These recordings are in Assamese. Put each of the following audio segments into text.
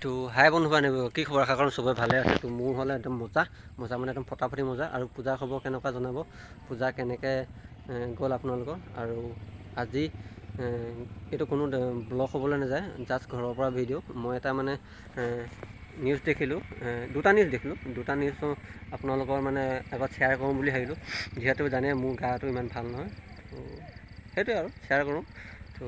তো হাই বন্ধু বান্ধৱ, কি খবৰ? আশা কৰোঁ চবেই ভালে আছে। তো মোৰ হ'লে একদম মজা মজা, মানে একদম ফটাফটি মজা। আৰু পূজাৰ খবৰ কেনেকুৱা জনাব, পূজা কেনেকৈ গ'ল আপোনালোকৰ? আৰু আজি এইটো কোনো ব্লগ হ'বলৈ নাযায়, জাষ্ট ঘৰৰ পৰা ভিডিঅ'। মই এটা মানে নিউজ দেখিলোঁ, দুটা নিউজ দেখিলোঁ, দুটা নিউজ আপোনালোকৰ মানে আগত শ্বেয়াৰ কৰোঁ বুলি ভাবিলোঁ। যিহেতু জানে মোৰ গাটো ইমান ভাল নহয়, তো সেইটোৱে আৰু শ্বেয়াৰ কৰোঁ। তো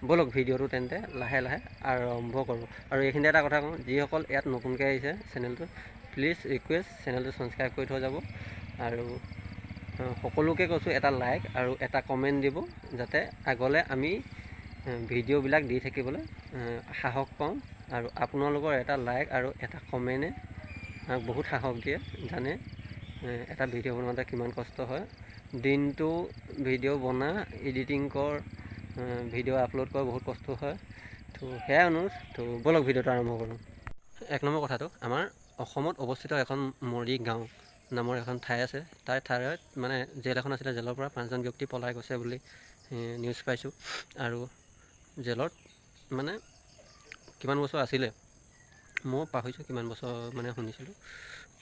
ব'লক ভিডিঅ'টো তেন্তে লাহে লাহে আৰম্ভ কৰোঁ। আৰু এইখিনিতে এটা কথা কওঁ, যিসকল ইয়াত নতুনকৈ আহিছে চেনেলটো, প্লিজ ৰিকুৱেষ্ট চেনেলটো ছাবস্ক্ৰাইব কৰি থৈ যাব। আৰু সকলোকে কৈছোঁ, এটা লাইক আৰু এটা কমেণ্ট দিব, যাতে আগলৈ আমি ভিডিঅ'বিলাক দি থাকিবলৈ সাহস পাওঁ। আৰু আপোনালোকৰ এটা লাইক আৰু এটা কমেণ্টে আমাক বহুত সাহস দিয়ে। জানে এটা ভিডিঅ' বনাওঁতে কিমান কষ্ট হয়, দিনটো ভিডিঅ' বনা, এডিটিং কৰ, ভিডিঅ' আপলোড কৰা বহুত কষ্ট হয়। তো সেয়াই অনুৰোধ। তো ব'লক ভিডিঅ'টো আৰম্ভ কৰোঁ। এক নম্বৰ কথাটো, আমাৰ অসমত অৱস্থিত এখন মৰিগাঁও নামৰ এখন ঠাই আছে। তাৰ ঠাইত মানে জেল এখন আছিলে, জেলৰ পৰা 5জন ব্যক্তি পলাই গৈছে বুলি নিউজ পাইছোঁ। আৰু জেলত মানে কিমান বছৰ আছিলে মই পাহৰিছোঁ, কিমান বছৰ মানে শুনিছিলোঁ।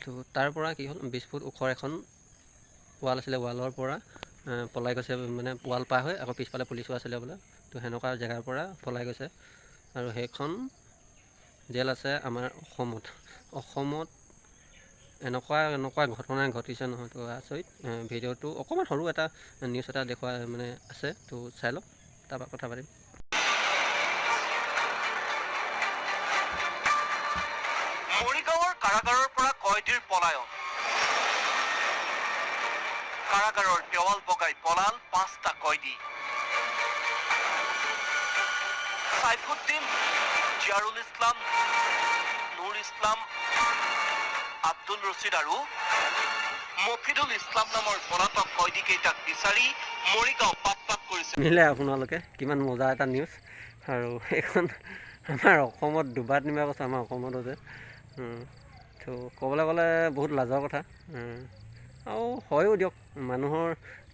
তো তাৰ পৰা কি হ'ল, 20 ফুট ওখৰ এখন ৱাল আছিলে, ৱালৰ পৰা পলাই গৈছে, মানে ৱাল পাৰ হৈ আকৌ পিছফালে পুলিচো আছিলে বোলে। তো সেনেকুৱা জেগাৰ পৰা পলাই গৈছে। আৰু সেইখন জেল আছে আমাৰ অসমত। অসমত এনেকুৱা এনেকুৱা ঘটনা ঘটিছে নহয়, তো আচৰিত। ভিডিঅ'টো অকণমান সৰু এটা নিউজ এটা দেখুওৱা মানে আছে, তো চাই লওক, তাৰপৰা কথা পাতিম। মৰিগাঁৱৰ কাৰাগাৰৰ পৰা কয়দীৰ পলায়ন। কাৰাগাৰৰ দেৱাল বগাই পলাল 5টা কয়দী। চাইফুদ্দিন, জিয়াৰুল ইছলাম, নুৰ ইছলাম, আব্দুল ৰছিদ আৰু মফিদুল ইছলাম নামৰ পলাতক কয়দী কেইটাক বিচাৰি মৰিগাঁও পাত পাত কৰিছে। শুনিলে আপোনালোকে কিমান মজা এটা নিউজ। আৰু এইখন আমাৰ অসমত দুবাৰ তিনিবাৰ কৈছে, আমাৰ অসমত আছে। তো ক'বলৈ গ'লে বহুত লাজৰ কথা। আৰু হয়ো দিয়ক, মানুহৰ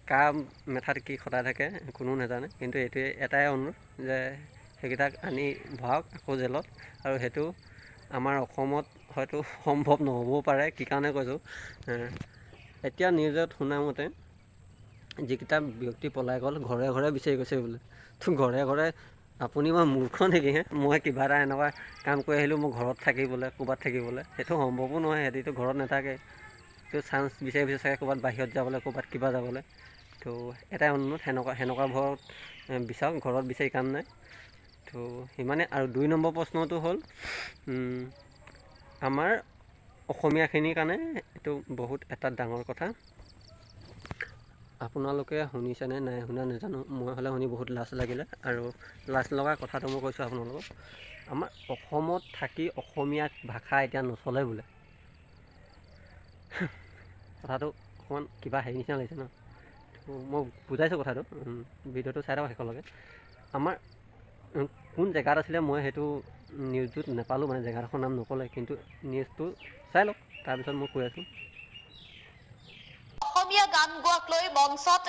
কাৰ মেথাত কি খটাই থাকে কোনো নাজানে। কিন্তু এইটোৱে এটাই অনুৰোধ যে সেইকেইটাক আনি ভৰাওক আকৌ জেলত। আৰু সেইটো আমাৰ অসমত হয়তো সম্ভৱ নহ'বও পাৰে। কি কাৰণে কৈছোঁ, এতিয়া নিউজত শুনামতে যিকেইটা ব্যক্তি পলাই গ'ল ঘৰে ঘৰে বিচাৰি গৈছে বোলে। তো ঘৰে ঘৰে আপুনি মই মূৰ্খ নেকি হে? মই কিবা এটা এনেকুৱা কাম কৰি আহিলোঁ, মোৰ ঘৰত থাকিবলৈ, ক'ৰবাত থাকিবলৈ, সেইটো সম্ভৱো নহয়। সিহঁতিতো ঘৰত নাথাকে, তো চান্স বিচাৰি বিচাৰি চাগে ক'ৰবাত বাহিৰত যাবলৈ, ক'ৰবাত কিবা যাবলৈ। তো এটাই অনুৰোধ, সেনেকুৱা ঘৰত বিচাৰক, ঘৰত বিচাৰি কাম নাই। তো সিমানে। আৰু 2 নম্বৰ প্ৰশ্নটো হ'ল, আমাৰ অসমীয়াখিনিৰ কাৰণে এইটো বহুত এটা ডাঙৰ কথা। আপোনালোকে শুনিছেনে নাই শুনা নাজানো, মই হ'লে শুনি বহুত লাজ লাগিলে। আৰু লাজ লগা কথাটো মই কৈছোঁ আপোনালোকক, আমাৰ অসমত থাকি অসমীয়া ভাষা এতিয়া নচলে বোলে। কথাটো অকণমান কিবা হেৰি নিচিনা লাগিছে ন, তো মই বুজাইছোঁ কথাটো, ভিডিঅ'টো চাই থাকক শেষলৈকে। আমাৰ কোন জেগাত আছিলে মই সেইটো নিউজটোত নাপালোঁ, মানে জেগাডোখৰ নাম নক'লে, কিন্তু নিউজটো চাই লওক, তাৰপিছত মই কৈ আছোঁ। অসমীয়া গান গোৱাক লৈ মঞ্চত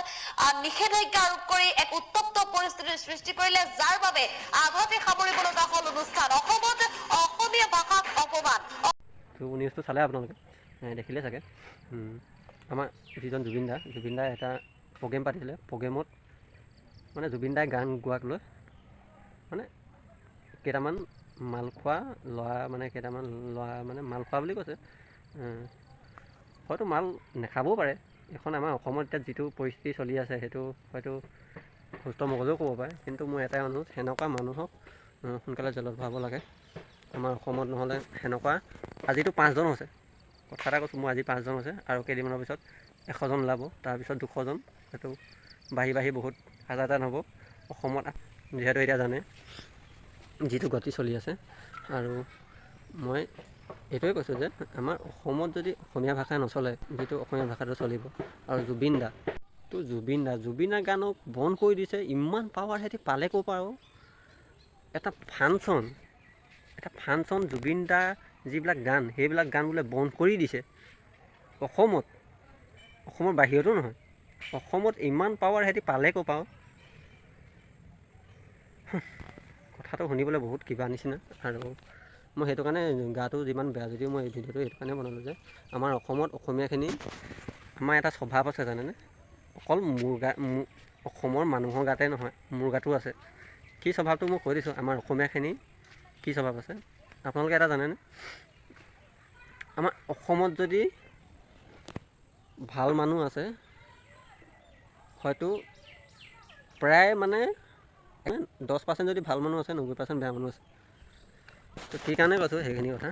নিষেধাজ্ঞা আৰোপ কৰি এক উত্তপ্ত পৰিস্থিতিৰ সৃষ্টি কৰিলে, যাৰ বাবে আধাতে সামৰিব লগা হ'ল অনুষ্ঠান। অসমত অসমীয়া ভাষাক অপমান। তো নিউজটো চালে আপোনালোকে দেখিলে চাগে, আমাৰ যিজন জুবিন দা, জুবিন দাই এটা প্ৰগ্ৰেম পাতিছিলে। প্ৰগ্ৰেমত মানে জুবিন দাই গান গোৱাক লৈ মানে কেইটামান মাল খোৱা ল'ৰা, মানে কেইটামান ল'ৰা মানে মাল খোৱা বুলি কৈছে, হয়তো মাল নাখাবও পাৰে। এখন আমাৰ অসমত এতিয়া যিটো পৰিস্থিতি চলি আছে সেইটো হয়তো সুস্থ মগজেও ক'ব পাৰে। কিন্তু মোৰ এটাই অনুৰোধ, সেনেকুৱা মানুহক সোনকালে জেলত ভৰাব লাগে আমাৰ অসমত। নহ'লে সেনেকুৱা আজিতো 5জন হৈছে, কথা এটা কৈছোঁ মই, আজি 5জন হৈছে আৰু কেইদিনমানৰ পিছত 100জন ওলাব, তাৰপিছত 200জন, সেইটো বাঢ়ি বাঢ়ি বহুত হাজাৰজন হ'ব অসমত। যিহেতু এতিয়া জানে যিটো গতি চলি আছে। আৰু মই এইটোৱে কৈছোঁ যে আমাৰ অসমত যদি অসমীয়া ভাষা নচলে, যিটো অসমীয়া ভাষাটো চলিব। আৰু জুবিন দা, তো জুবিন দা, জুবিন দাৰ গানক বন্ধ কৰি দিছে, ইমান পাৱাৰ সিহঁতি পালে ক'ৰ পৰা? এটা ফাংচন জুবিন দাৰ যিবিলাক গান, সেইবিলাক গান বোলে বন্ধ কৰি দিছে অসমত, অসমৰ বাহিৰতো নহয়, অসমত ইমান পাৱাৰ সিহঁতি পালে ক'ৰ পৰা? কথাটো শুনিবলৈ বহুত কিবা নিচিনা। আৰু মই সেইটো কাৰণে গাটো যিমান বেয়া যদিও মই এই ভিডিঅ'টো সেইটো কাৰণে বনালোঁ যে আমাৰ অসমত অসমীয়াখিনি আমাৰ এটা স্বভাৱ আছে জানেনে, অকল মোৰ গা অসমৰ মানুহৰ গাতে নহয়, মোৰ গাতো আছে। কি স্বভাৱটো মই কৈ দিছোঁ, আমাৰ অসমীয়াখিনি কি স্বভাৱ আছে আপোনালোকে এটা জানেনে? আমাৰ অসমত যদি ভাল মানুহ আছে, হয়তো প্ৰায় মানে 10% যদি ভাল মানুহ আছে, 90% বেয়া মানুহ আছে। তো কি কাৰণে কৈছোঁ সেইখিনি কথা,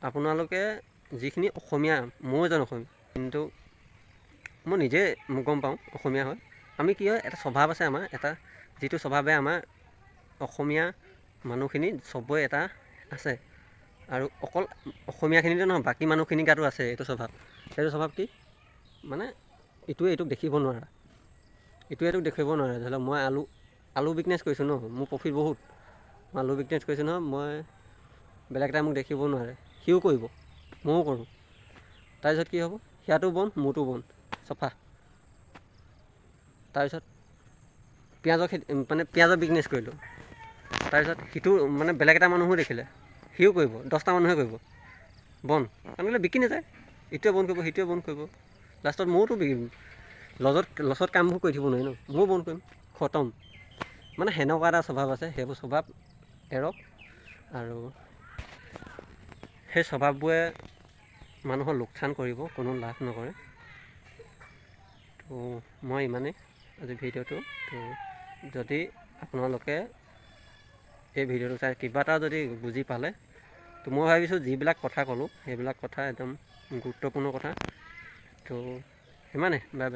আপোনালোকে যিখিনি অসমীয়া, ময়ো এজন অসমীয়া, কিন্তু মই নিজে গম পাওঁ অসমীয়া হয়। আমি কি হয়, এটা স্বভাৱ আছে আমাৰ, এটা যিটো স্বভাৱে আমাৰ অসমীয়া মানুহখিনি চবৰে এটা আছে। আৰু অকল অসমীয়াখিনিতো নহয়, বাকী মানুহখিনিৰ গাতো আছে এইটো স্বভাৱ। সেইটো স্বভাৱ কি মানে, ইটোৱে এইটোক দেখিব নোৱাৰা, ইটোৱে এইটোক দেখিব নোৱাৰে। ধৰি লওক মই আলু বিজনেছ কৰিছোঁ ন, মোৰ প্ৰফিট বহুত, মই আলু বিজনেছ কৰিছোঁ নহয়, মই বেলেগ এটাই মোক দেখিব নোৱাৰে, সিও কৰিব, ময়ো কৰোঁ। তাৰপিছত কি হ'ব, সিয়াতো বন মোৰতো বন চফা। তাৰপিছত পিঁয়াজৰ খেতি মানে পিঁয়াজৰ বিজনেছ কৰিলোঁ, তাৰপিছত সিটো মানে বেলেগ এটা মানুহো দেখিলে, সিও কৰিব, 10টা মানুহে কৰিব বন, কাৰণ বিকি নাযায়, ইটোৱে বন কৰিব, সিটোৱে বন কৰিব, লাষ্টত ময়োতো বিকিম, লছত কামবোৰ কৰি থাকিব নোৱাৰি ন, ময়ো বন কৰিম, খতম। মানে সেনেকুৱা এটা স্বভাৱ আছে, সেইবোৰ স্বভাৱ এৰক। আৰু সেই স্বভাৱবোৰে মানুহৰ লোকচান কৰিব, কোনো লাভ নকৰে। তো মই ইমানেই আজি ভিডিঅ'টো। তো যদি আপোনালোকে এই ভিডিঅ'টো চাই কিবা এটা যদি বুজি পালে, তো মই ভাবিছোঁ যিবিলাক কথা ক'লোঁ সেইবিলাক কথা একদম গুৰুত্বপূৰ্ণ কথা। তো সিমানেই, বাই বাই।